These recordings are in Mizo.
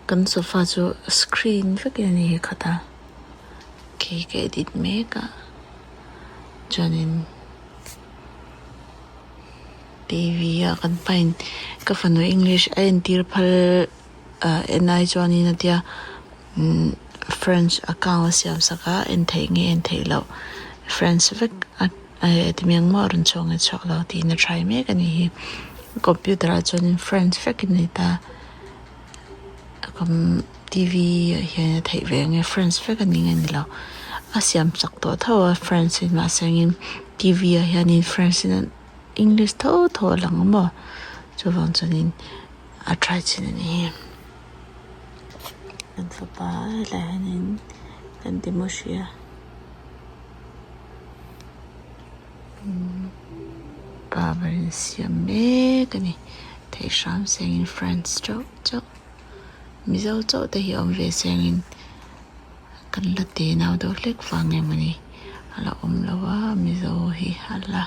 Kan sofa chu screen vekin a ni hi khat a kei ka edit mek a chuanin T_V ah kan pain ka fanu english a entir phal ah en ai chuanin a tia umm french account a siam sak a en theih nge en theih loh french vek a timiang maw a rawn chhuak nge chhuak lo tiin a try mek a ni hi computer ah chuanin french vekin a ni ta. T_V ah hian a theih ve ang e french vek a ni nge ni lo a siam chak tawh tho a french in mahse engin T_V ah hianin french in english tho tho a lang a maw chuvang chuanin a try chin a ni hi kan fapa helai ah hianin kan ti maw hria. Pa ber in siam mek a ni theih hram sengin friends chauh chauh mizo chauh te hi awm ve sengin kan la te nau deuh hlek vang em ani a la awm lo a mizo hi a la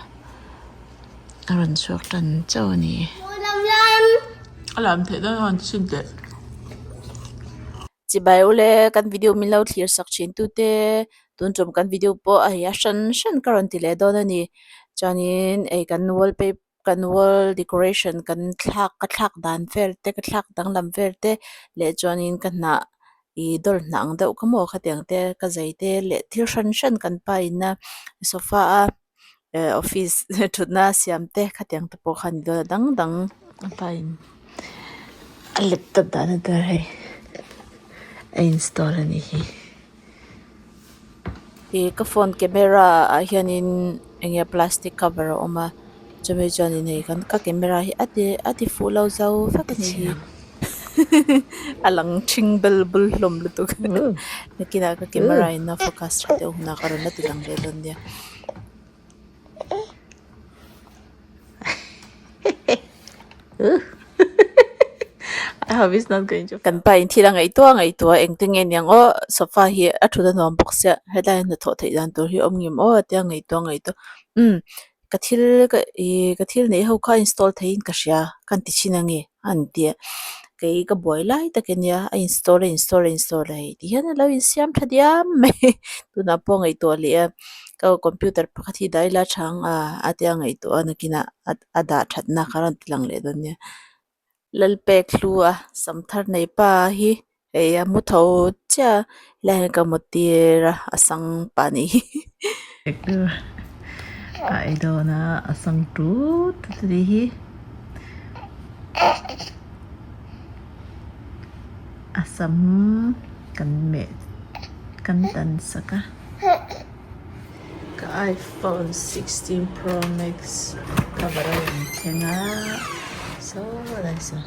a rawn chhuak tan chauh a ni. A lam theih dawn a chin teh. Chibai ule kan video min lo thlir sak thin tute tun tum kan video pawh a hei a hran hran ka rawn ti leh dawn a ni chuanin hei kan wallpaper kan wall decoration kan thlak ka thlak dan vel te ka thlak danglam vel te leh chuanin ka hnah ih dawl hnah ang deuh kha maw khatiang te ka zai te leh thil hran hran kan pa in a sofa a eh office thutna siam te khatiang te pawh kha a ni dawn a dang dang a pa in a laptop dahna tur hei a install a nih hi ih ka phone camera ah hianin eng nge plastic cover a awm a chumi chuanin hei kan ka camera hi a ti a ti fuh lo zo vek a nih hi a lang ṭhing bel bul hlawm lutuk nakinah ka camera in a focus ṭha deuh hunah ka rawn la ti lang leh dawn nia. Kan pa in thil a ngaihtuah a ngaihtuah a engtin nge niang aw sofa hi a thut a nuam bawk sia helai ah hnathawh theih dan tur hi a awm ngem aw tia ngaihtuah a ngaihtuah umm ka thil ka ih ka thil neih ho kha install theihin ka hria ka han ti chhin ange a han ti a kei ka buai lai tak ania a install a install a install a hei ti hian a lo insiam tha diam mai tunah pawh ngaihtuah leh a ka computer pakhat hi dah ila chhang a a tia ngaihtuah a nakinah a dah thatna kha rawn ti lang leh dawn nia. Lalpek hlu a sam thar nei pa hi hei a mu tho chiah a helaiah hian ka mut tir a a sang pah a nih hi. A ei dawn a a sang tut tut a nih hi a sam kan meh kan tan sak a. Ka iPhone 16 Pro Max cover a rawn thleng a saw lai saw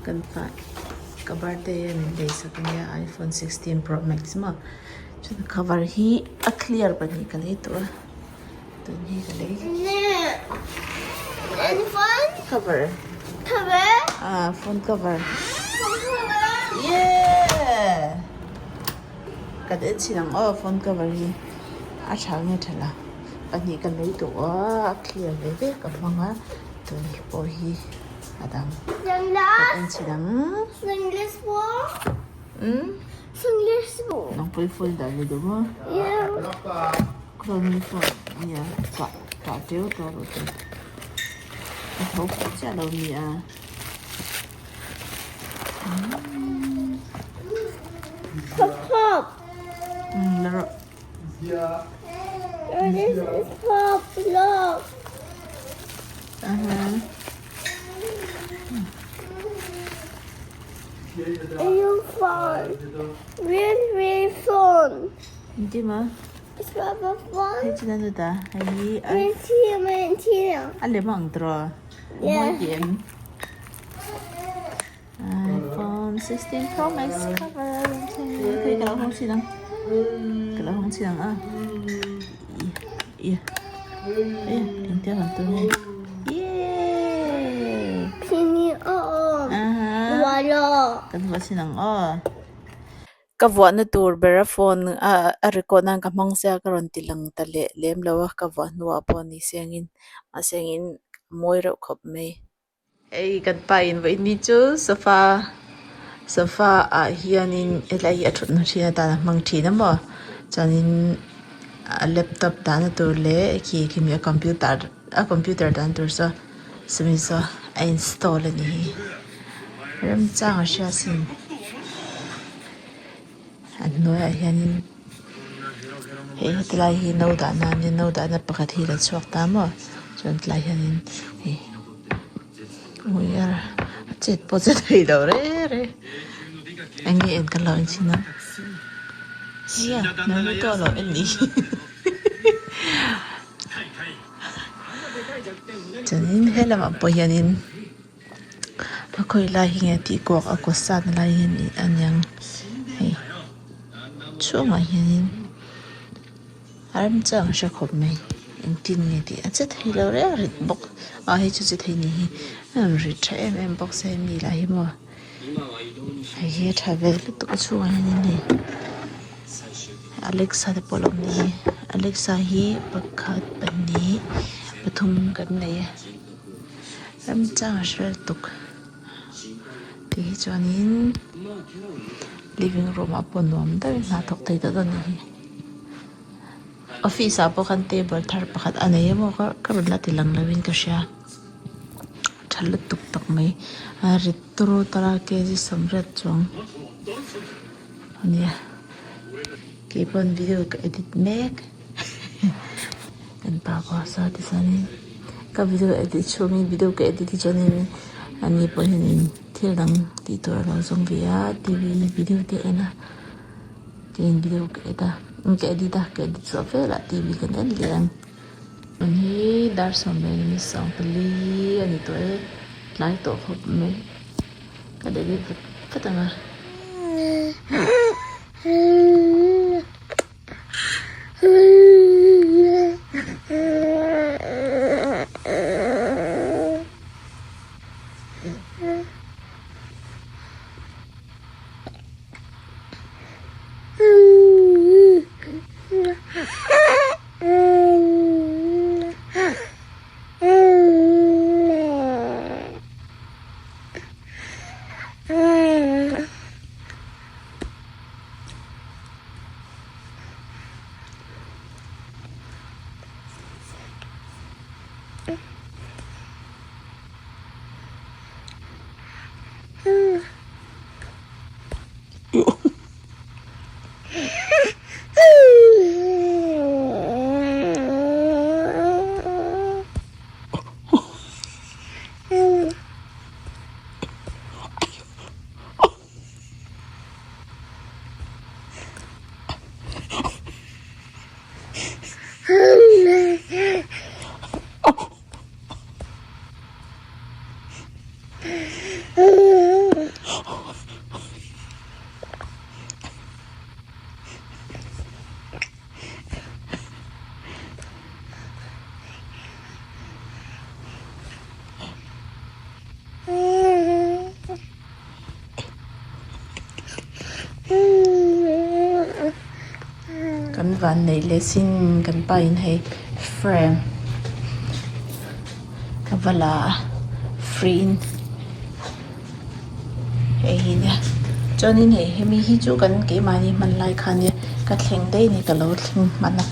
kan pa ka birthday a min lei sak ania iPhone 16 Pro Max maw chuan cover hi a clear pahnih ka lei tawh a tun hi ka lei cover ah phone cover yeah. Kan en chhin ang aw phone cover hi a tha nge tha la pahnih ka lei duh a a clear ve vek a hmang a tun hi pawh hi a dang kan en chhin ang umm nangpui folder ni duh maw clone phone nia kah kah teuh tawh rawh chu a tho fuh chiah lo a ni a. Pop pop. La rawh. This is pop look. Uh-huh. You phone. Really really phone. Hindi ma. It's papa phone. Hei chin anu ta. Hei hi. Min thi min thi. A lem ang tro. Yeah. Mawi ti em. iPhone 16 Pro Max cover Khi ka lo hawng chin ang. Ka lo hawng chin ang a. Ia. Ia, engtia kan tur nge. Yay! Pini o. Aha. Walo. Kan vuah chin ang aw. Ka vuahna tur ber a phone a a record nan ka hmang sia ka rawn ti lang ta leh lem lo a ka vuah hnuah pawh ni sengin mahse engin a mawi reuh khawp mai. Hei kan pa in vawiin ni chu sofa Sofa ah hianin helai hi a thutna thin atan a hmang thin a maw chuanin a laptop dahna tur leh khi khimi a computer a computer dahna tur saw sawmi saw a install a ni hi remchang a hria sin a hnuaiah hianin hei heti lai hi no dahna a nia no dahna pakhat hi a lo chhuak ta maw chuan tilai hianin hei. A chet pawh che thei lo reng reng eng nge en ka lo en chhin a nia Naruto a lo en ni chuanin he lamah pawh hianin a khawi lai hi nge tih kuak a kaw sat na lai hi a niang hei chhungah hianin. A remchang a hre khawp mai engtin nge tih a che thei lo reng rit bawk a hei chu che thei ni hi a rawn rit tha em em bawk se mi lah hi maw hei hi a tha ve lutuk a chhungah hian in hei Alexa te pawh a lo awm ni hi Alexa hi pakhat pahnih pathum kan nei a remchang a hre lutuk tih hi chuanin living room ah pawh nuam deuhin hna thawk thei tawh dawn a ni hi. Office ah pawh khan table thar pakhat a nei emaw ka ka rawn la ti lang lo in ka hria tha lutuk tak mai a rit turu tara kg 80 chuang a nia keipawn video ka edit mek kan pa pawh saw tichuanin ka video edit chhungin video ka edit hi chuanin ani pawh hianin thil dang tih tur a lo zawng ve a t v video te a en a. Keiin video ka edit a ka edit a ka edit chhuah velah t v kan en leh ang tun hi dar 14 a ni tawh e tlai tawh khawp mai ka edit vat vat ang a. Kan van neih leh sin kan pa in hei frame ka va la a free in hei hi nia chuanin hei hemi hi chu kan keimahni hman lai kha nia ka thleng daih a ni ka lo thleng hman a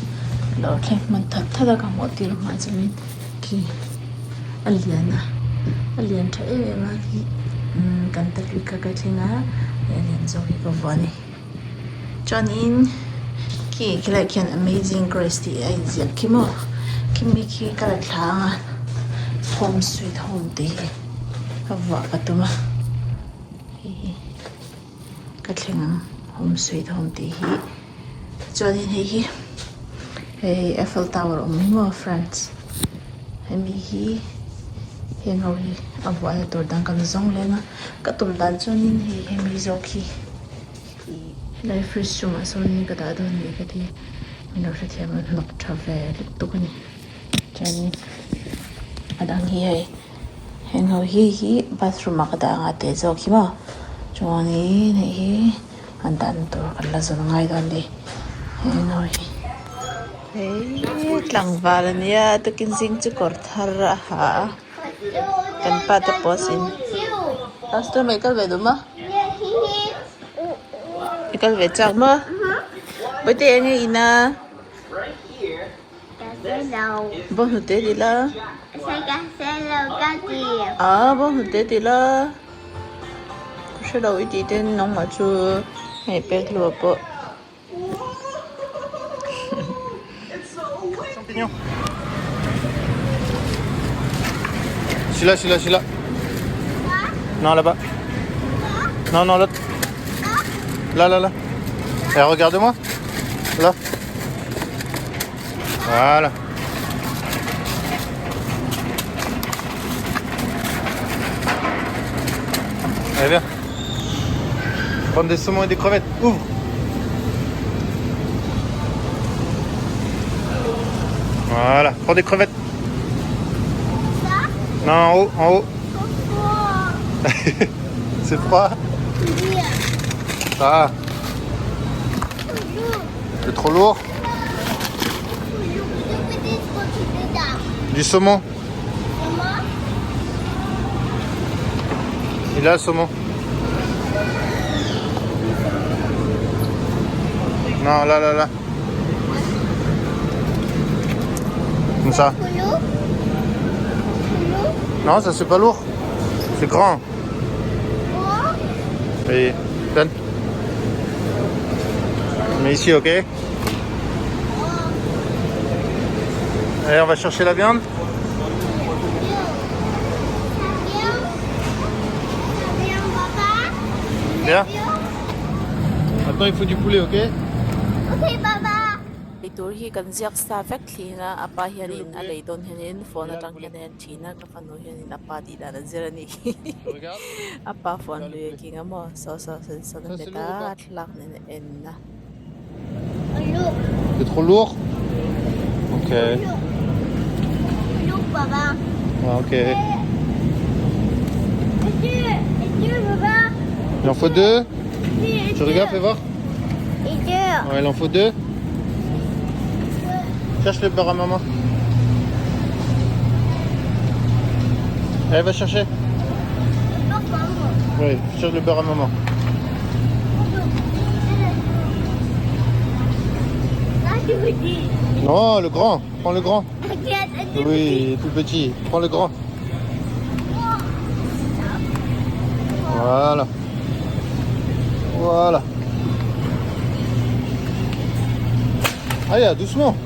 ka lo thleng hman that that a ka hmuh tir hma chuanin khi a lian a a lian tha em em a khi kan ta hlui kha ka thleng a hei a lian zawk hi ka vuah a ni. Chuanin khi khilaiah khian amazing grace tih a inziak khi maw khimi khi ka la thla ang a home sweet home tih hi ka vuah ka tum a hei hi ka thleng ang home sweet home tih hi chuanin hei hi hei eiffel tower awm hi maw france hemi hi heng ho hi a vuahna tur dang kan zawng leng a ka tum dan chuanin hei hemi zawk hi. Helai fridge chungah sawnin ka dah dawn ni ka ti min lo hrethiam a hnawk tha ve lutuk a ni chuanin a dang hi hei heng ho hi hi bathroom ah ka dah anga teh zawk hi maw chuanin hei hi an dahna tur kan la zawn ngai dawn a ni heng ho hi hei tlangval a nia tukin zing chu kawr thar a ha a. Kan pa te pawh a sin. Pastor mai kal ve duh maw? Kal ve chak maw? Bawihte eng nge in a? Bawnghnute ti la. Aa bawnghnute ti la. Ka hre lo i tih ten nangmah chu hei pek hlua pawh. Celui-là, celui-là, celui-là. Non, là-bas. Non, non, l'autre. Là, là, là. Et regarde-moi. Là. Voilà. Allez, viens. Prendre des saumons et des crevettes. Ouvre. Voilà, prends des crevettes. Non, en haut, en haut. C'est froid Ah. C'est trop lourd Du saumon. Il a le saumon. Non, là, là, là. Comme ça. Non, ça c'est pas lourd. C'est grand. Et donne. Mais ici, ok Allez, on va chercher la viande. Bien. Maintenant, il faut du poulet, ok Ok, papa. Eitur hi kan ziak sa vek thlin a, a pa hianin a lei dawn hianin phone atang hian a en thin a, ka fanu hianin a pa tih dan a zir a ni a pa phone lui a king a maw saw saw sawn sawn a hmet a a thlalak nen a en a. C'est trop lourd? Ok. Ah, ok. Il en faut deux? Tu regardes, fais voir. Ouais, il en faut deux. Cherche le beurre à maman. Allez, va chercher. Oui, cherche le beurre à maman. Non, le grand. Prends le grand. Oui, tout petit. Prends le grand. Voilà. Voilà. Allez, doucement.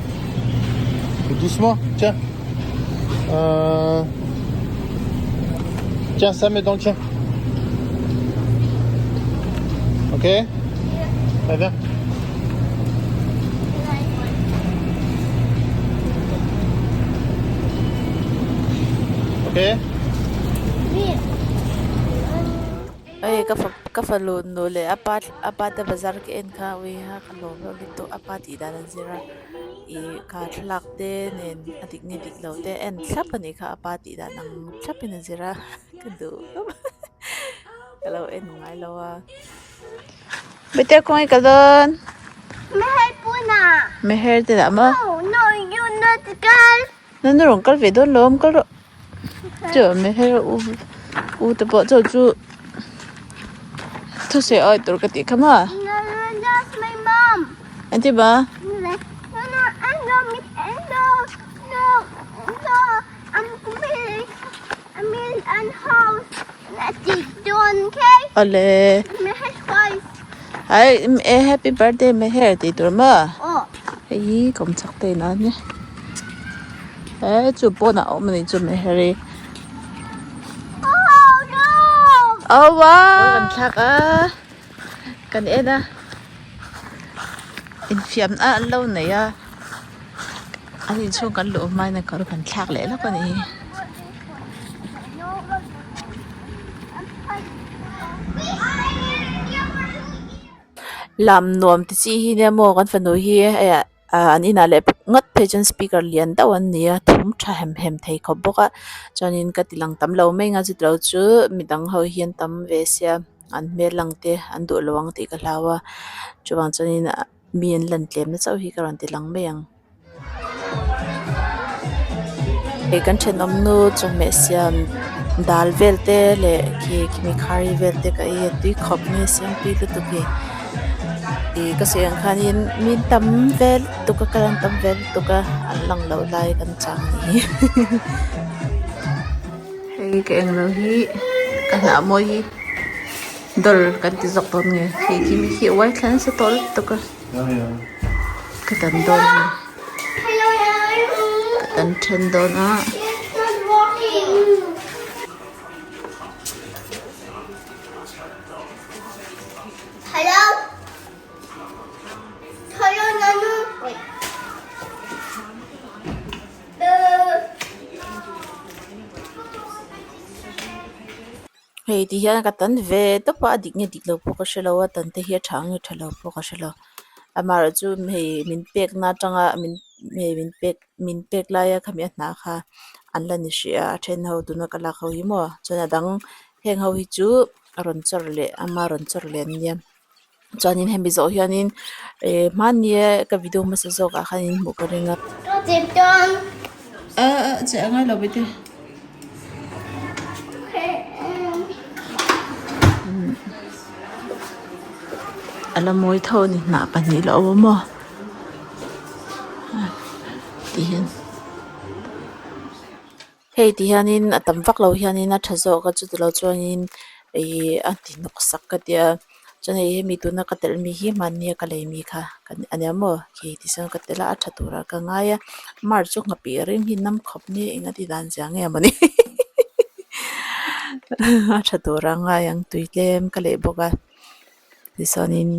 Doucement, tiens. Euh... Tiens, ça met dans le tien. Ok Allez, viens. Ok Hei ka fa ka fanu nu leh a pa a pa te bazar ka en kha ui a ka lawm reuh lutuk a pa tih dan a zir a ih kha thlalak te nen a dik nge dik lo te a en thlap a nih kha a pa tih dan ang thlap in a zir a ka duh khawp ka lo en ngai lo a. Bete kawng i kal dawn. Meher punah. Meher te dah maw? No, no, you not kal. Na nu rawn kal ve dawn lo awm kal rawh. Chu meher u u te pawh chu chu thusawi awi tur ka tih kha maw? No, no, that's my mom. Engti ba? No, no, I no, no, no, no, I'm coming. I'm in an house. Awle. Hai e happy birthday Meher tih tur maw? Hei hi kawmchhak te inah ania. He chu pawnah a awm anih chu Meher hi. Oh wow! Kan thlak a kan en a infiamna an lo nei a an inchhung kan luh hmain a kawr kan thlak leh lawk a ni. Lam nuam ti chi hi nia maw kan fanu hi hei ah an inah leh ngawt phei chuan speaker lian deuh an ni a thum tha hem hem thei khawp bawk a chuanin ka ti lang tam lo mai ang a chutilo chu midang ho hian tam ve sia an hmel lang te an duh lo ang tih ka hlau a chuvang chuanin mi an lan tlem na chauh hi ka rawn ti lang mai ang. Hei kan thenawm nu chawhmeh siam dal vel te leh khi khimi khari vel te ka ei a tui khawp mai a siam tui lutuk hi. Ih ka sawi ang khanin mi tam ve lutuk a kal an tam ve lutuk a an lang loh lai kan chang a ni. Hei ka englo hi ka hnah mawi hi dawr kan ti zawk dawn nge hei khi mi khi a uai thla nasa tawh lutuk a ka dan dawn a ni ka dan then dawn a. Hei ti hian ka tan ve tawp a a dik nge dik lo pawh ka hrelo a tan te hi a tha nge tha lo pawh ka hrelo amaherawh chu hei min pek na atanga min hei min pek min pek laia khami a hna kha an la ni hrih a a then ho tuna ka lak ho hi maw chuan a dang heng ho hi chu a rawn chawr leh ama rawn chawr leh an nia. Chuanin hemi zawh hianin eh hmania ka video hmasa zawkah khanin hmuh ka ring a. A a che a ngai lo bete. A la mawi tho a ni hnah pahnih la awm a maw ti hian. Hei ti hianin a tam vak lo hianin a tha zawk a chuti lo chuanin ihh a ti hnawk sak ka tia chuan hei hemi tuna ka telh mi hi hmanni a ka lei mi kha a nia maw khi ti chuan ka telh a a tha turah ka ngai a mar chu nghapih rim hi nam khawp nia eng a ti dan zia nge mawni a tha turah a ngai ang tui tlem ka leh bawk a tichuanin.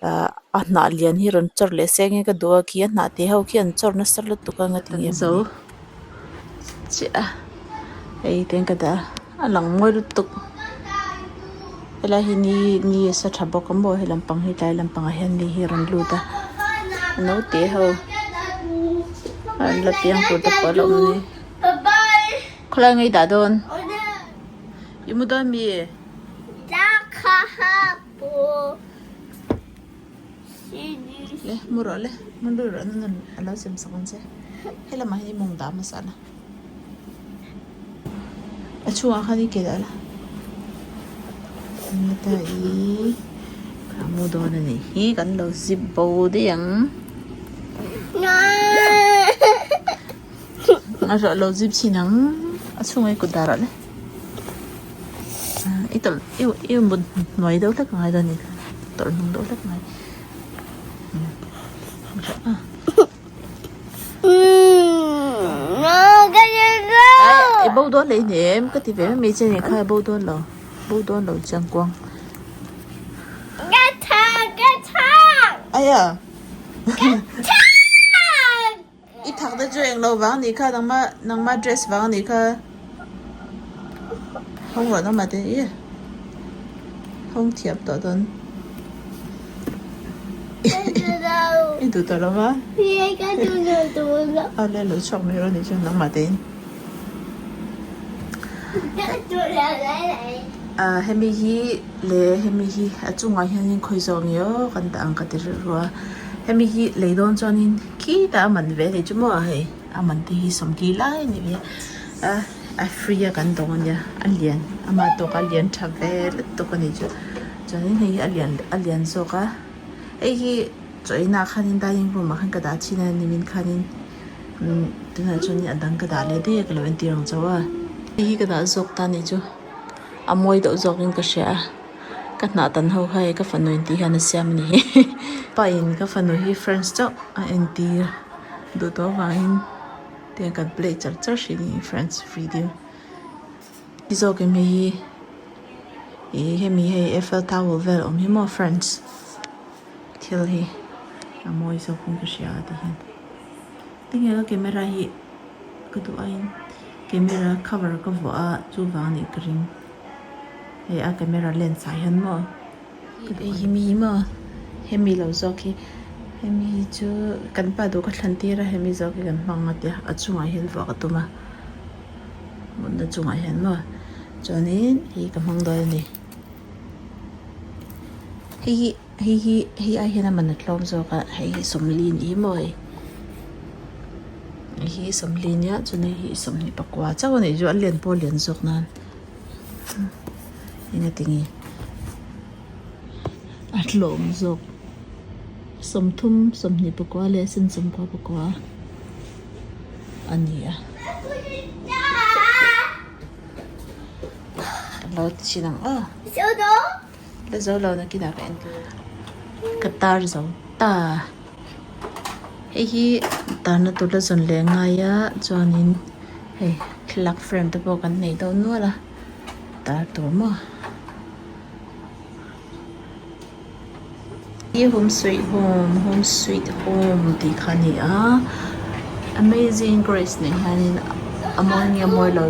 Ahh a hnah lian hi rawn chawr leh se nge ka duh a khi a hnah te ho khi an chawr nasa lutuk a nga tinge zo chiah a hei te ka dah a a lang mawi lutuk helai hi ni ni a sa tha bawk a maw he lampang hi tlai lampangah hian mi hi a rawn lut a naute ho an la piang tur te pawh a la awm a ni khawlai nge i dah dawn i mu dawn mi. Le mu rawh le mu lut rawh nan a lo sem sak ang che he lamah hian i mawng dah hmasa la a chhungah khan i ke dah la heta i a mu dawn a ni hi kan lo zip bo daih ang a rawh lo zip chhin ang a chhungah i kut dah rawh le. I tawlh i i mut hnuai deuh hlek angai dawn a ni tawlh hnung deuh hlek angai i bo dawn leh hnem ka ti ve mai mai che nih kha i bo dawn lo bo dawn lo chiang kuang aya I thak te chu englo vang anih kha nangma nangma dress vang anih kha hawng rawh nangmah te ih hawng thiam tawh dawn i duh tawh lo va a le lo chhuak mai rawh anih chuan nangmah te in ah hemi hi leh hemi hi a chungah hianin khawi zawk nge aw kan dah ang ka ti rilru a hemi hi lei dawn chuanin khitah a man ve a ni chu maw hei a man te hi sawmli lai a ni ve a a free a kan dawng a nia a lian ama tawk a lian tha ve lutuk a ni chu chuanin hei hi a lian a lian zawk a hei hi chaw inah khanin dining room ah khan ka dah thin a nimin khanin. Umm tunah chuan a dang ka dah leh daih a ka lo entir ang chauh a hei hi ka dah zawk ta nih chu a mawi deuh zawkin ka hria a ka hnah tan ho kha hei ka fanu in tih hian a siam a ni pa in ka fanu hi friends chauh a entir duh tawh avangin tiang kan play char char hrih a ni friends video ni zawkin hei hi ih hemi hei eiffel tower vel awm hi maw friends thil hi a mawi zawkin ka hria a ti hian. Tinge ka camera hi ka duh aiin camera cover ka vuah a chuvang anih ka ring hei a camera lens ah hian maw hei hi mi maw hemi lo zawk hi hemi hi chu kan pa duh ka thlan tir a hemi zawk hi kan hmang a tia a chungah hian vuah ka tum a mutna chungah hian maw chuanin hei ka hmang dawn a ni hei hi. Hei hi hei ai hian a man a tlawm zawk a hei hi sawmli ni maw hei hei hi sawmli nia chuan hei hi sawmhnih pakua chauh a nih chu a lian pawh a lian zawk nan eng a ti nge a tlawm zawk 30 24 leh sen 99 a ni a. Ka lo ti chhin ang aw. La zo lo nakinah ka en tur. Ka tar zo ta. Hei hi tarna tur la zawn leh ngai a chuanin hei thlalak frame te pawh kan nei dawn nual a tar tur maw. Hi home sweet home home sweet home tih kha a ni a amazing grace nen hianin a mawi nge mawi lo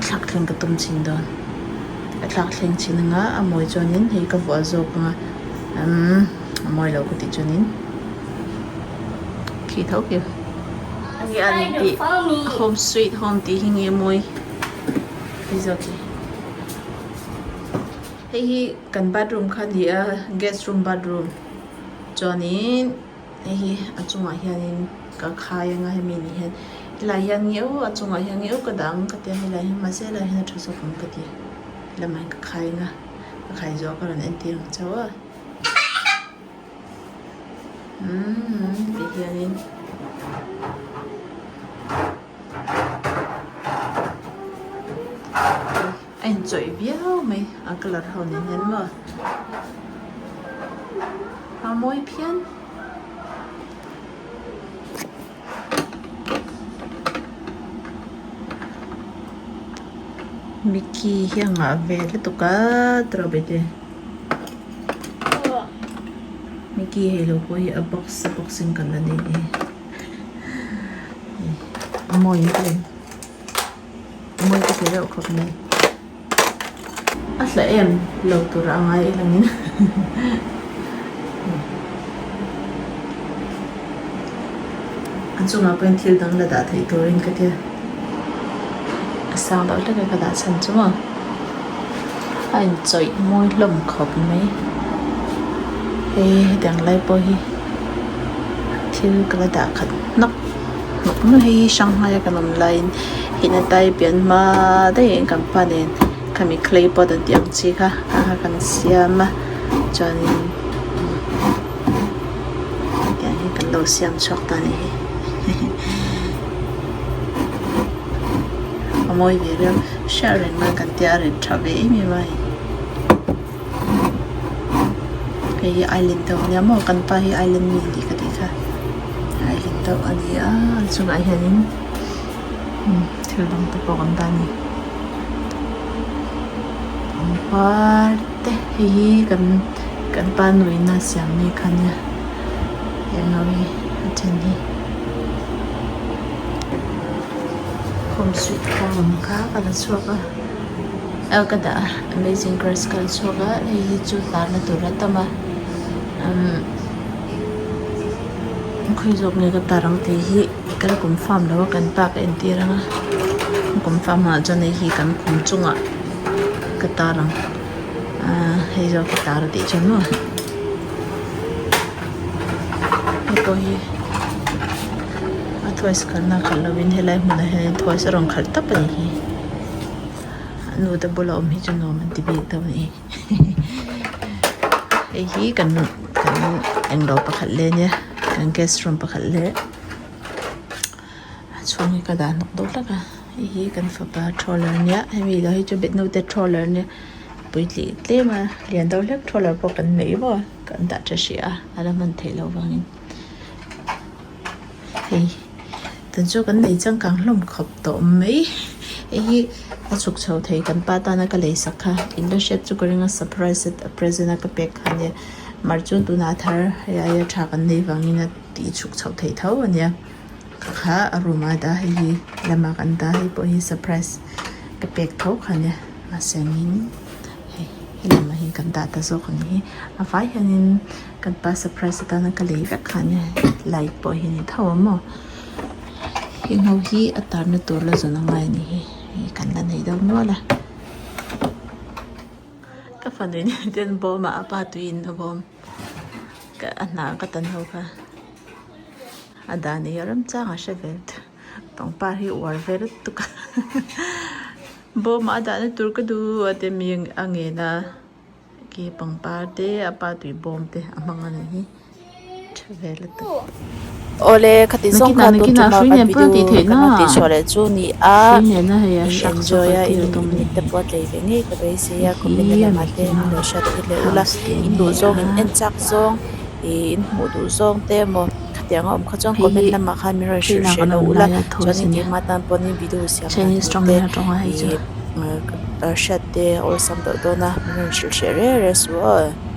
thlak thleng ka tum chhin dawn a thlak thleng chhin anga a mawi chuanin hei ka vuah zawk anga umm a mawi lo ka tih chuanin khi tho khi nge an tih home sweet home tih hi nge mawi hei zawk hi. Hei hi kan bathroom kha a ni a guest room bathroom chuanin hei hi a chungah hianin ka khai anga hemi ni hian helai hian nge aw a chungah hian nge aw ka dah ang ka tia helai hian mahse helai hian a tha zawk ang ka ti helamah hian ka khai anga ka khai zawh ka rawn entir ang chauh a umm ti hianin. A inchawih viau mai a colour ho nen hian maw a mawi phian. Mickey hi a ngah ve lutuk a trawbet e Mickey hei lo pawh hi a box a box in kan la nei a ni a mawi em. Mawi ka ti reuh khawp mai. A hla em lo tur a ngai i langin. A chungah pawhin thil dang la dah theih turin ka tia. A sang deuh hlek a ka dah chhan chu maw. A inchawih mawi hlawm khawp mai. Hei hetiang lai pawh hi thil ka la dah khat hnawk. Hnawk mai hei hi Shanghai a kan awm laiin hina tai pian hma daih kan pa nen khami clay pot an tih ang chi kha kha kan siam a chuanin hetiang hi kan lo siam chhuak ta a ni hi a mawi ve viau hriat reng nan kan tia a rit tha ve em em a hei hei hi island deuh ania maw kan pa hi island mi a nih ka tih kha island deuh a ni a a chungah hianin thil dang te pawh kan dah a ni pangpar te hei hi kan kan pa nuin a siam mi kha ania heng ho hi a then hi home sweet home kha ka la chhuak a. A ka dah a amazing grace ka la chhuak a hei hi chu hlarna tur a tam a umm khawi zawk nge ka tar ang tih hi ka la confirm lo a kan pa ka entir ang a confirm hunah chuan hei hi kan khum chungah ka tar ang ahh hei zawk ka tar a tih chuan maw hei pawh hi a toys khalhna khalh lovin helai hmunah hian toys a rawn khalh tawp a nih hi. A nu te bula awm hi chu nuam an ti bik deuh a ni hei hi kan kan englo pakhat leh ania kan guest room pakhat leh a chhung hi ka dah hnawk deuh hlek a hei hi kan fapa troller ania hemi lo hi chu naute troller ania puitling tlem a lian deuh hlek troller pawh kan nei maw kan dah tha hrih a a la hman theih loh vangin hei. Tan chu kan nei changkang hlawm khawp tawh mai hei hi a chhuk chho thei kan pa tana ka lei sak kha in la hriat chu ka ring a surprise a present a ka pek kha ania mar chu tunah thar hei aia tha kan nei vangin a tih chhuk chho thei tho ania kha kha a room a dah hei hi lama kan dah hei pawh hi surprise ka pek tho kha ania mahse angin hei helamah hian kan dah ta zawk ang hi a vai hianin. Kan pa surprise atana ka lei vek kha ania light pawh hi a ni tho ang maw heng ho hi a tarna tur la zawn angai a ni hi hei kan la nei deuh nual a ka fanu in ten bawm ah a pa tuiin a bawm ka a hna ka tan ho kha a dan hi a remchang a hre ve pangpar hi uar ve lutuk a bawm ah a dahna tur ka duh a ti mi a ngen a. Khi pangpar te a pa tui bawm te a hmang a nih hi tha ve lutuk. Awle khati zawng kha tun tuma kan video kan rawn tih chhuah leh chu ni a in enjoy a in mit te pawh a tlei ve ngei ka beisei a comment na lamah te min lo hriat tir leh ula in duh zawng in en chak zawng ih in hmuh duh zawng te emaw khatiang a awm kha chuan comment lamah khan min rawn hrilh hreh lo ula chuanin keimah tan pawhin video siam dan tur te ih hriat te awlsam deuh dawn a min rawn hrilh hreh reng reng suh aw.